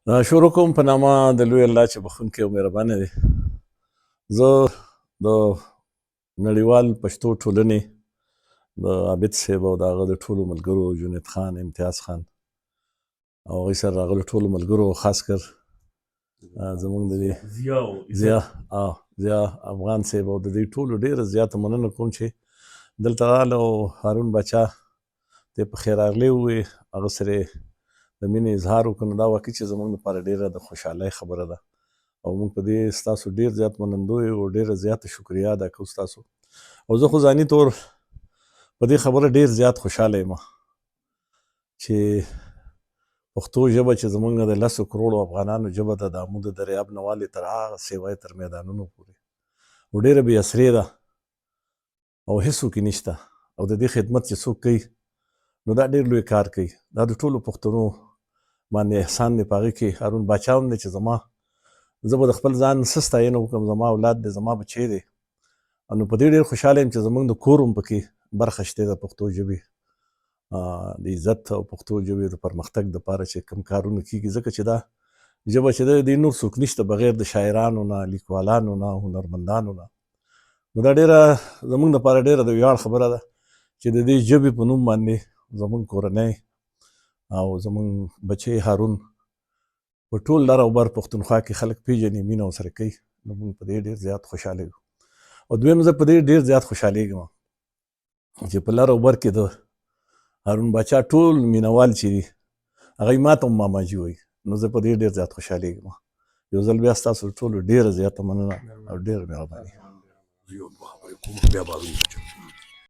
شروع کوم په نامه د لوی الله چې بخښونکی او مهربانه دی. زه د نړیوال پښتو ټولنې د عابد صاحب او د هغه د ټولو ملګرو، جنید خان، امتیاز خان او هغوی سره راغلو ټولو ملګرو، خاص کر زمونږ د دې ضیا ضیا افغان صاحب او د دې ټولو ډېره زیاته مننه کوم چې دلته راغله او هارون باچا ته په خیر راغلی ووایي، هغه سره د مینې اظهار وکړو. نو دا واقعي چې زمونږ لپاره ډېره د خوشحالۍ خبره ده او موږ په دې ستاسو ډېر زیات منندوی یو، ډېره زیاته شکریه ادا کوو ستاسو. او زه خو ځاني طور په دې خبره ډېر زیات خوشحاله یم چې پښتو ژبه چې زمونږ د 10 کروړو افغانانو ژبه ده، د امو د دریاب نه والې تر هغه سیوای تر میدانونو پورې، او ډېره بې اسرې ده او هېڅوک یې نشته، او د دې خدمت چې څوک کوي نو دا ډېر لوی کار کوي. دا د ټولو پښتنو باندې احسان دی. په هغې کې هارون باچا هم دی چې زما، زه به د خپل ځان څه ستاینه وکړم، زما اولاد دی، زما بچی دی. نو په دې ډېر خوشحاله یم چې زمونږ د کور هم پکې برخه شته د پښتو ژبې د عزت او پښتو ژبې د پرمختګ دپاره چې کوم کارونه کېږي، ځکه چې دا ژبه چې ده، دې نور څوک نشته بغیر د شاعرانو نه، لیکوالانو نه، هنرمندانو نه. نو دا ډېره زمونږ دپاره ډېره د ویاړ خبره ده چې د دې ژبې په نوم باندې زمونږ کورنۍ او زمونږ بچی هارون په ټول لر او بر پښتونخوا کې خلک پیژني، مینه ورسره کوي. نو موږ په دې ډېر زیات خوشحاله یو. او دویم، زه په دې ډېر زیات خوشحالېږم چې په لر او بر کې د هارون باچا ټول مینوال چې دي، هغوی ماته هم ماماجي وایي. نو زه په دې ډېر زیات خوشحالېږم. یو ځل بیا ستاسو ټولو ډېره زیاته مننه او ډېره مهرباني. یو دوه خبرې کوم، بیا به هارون باچا.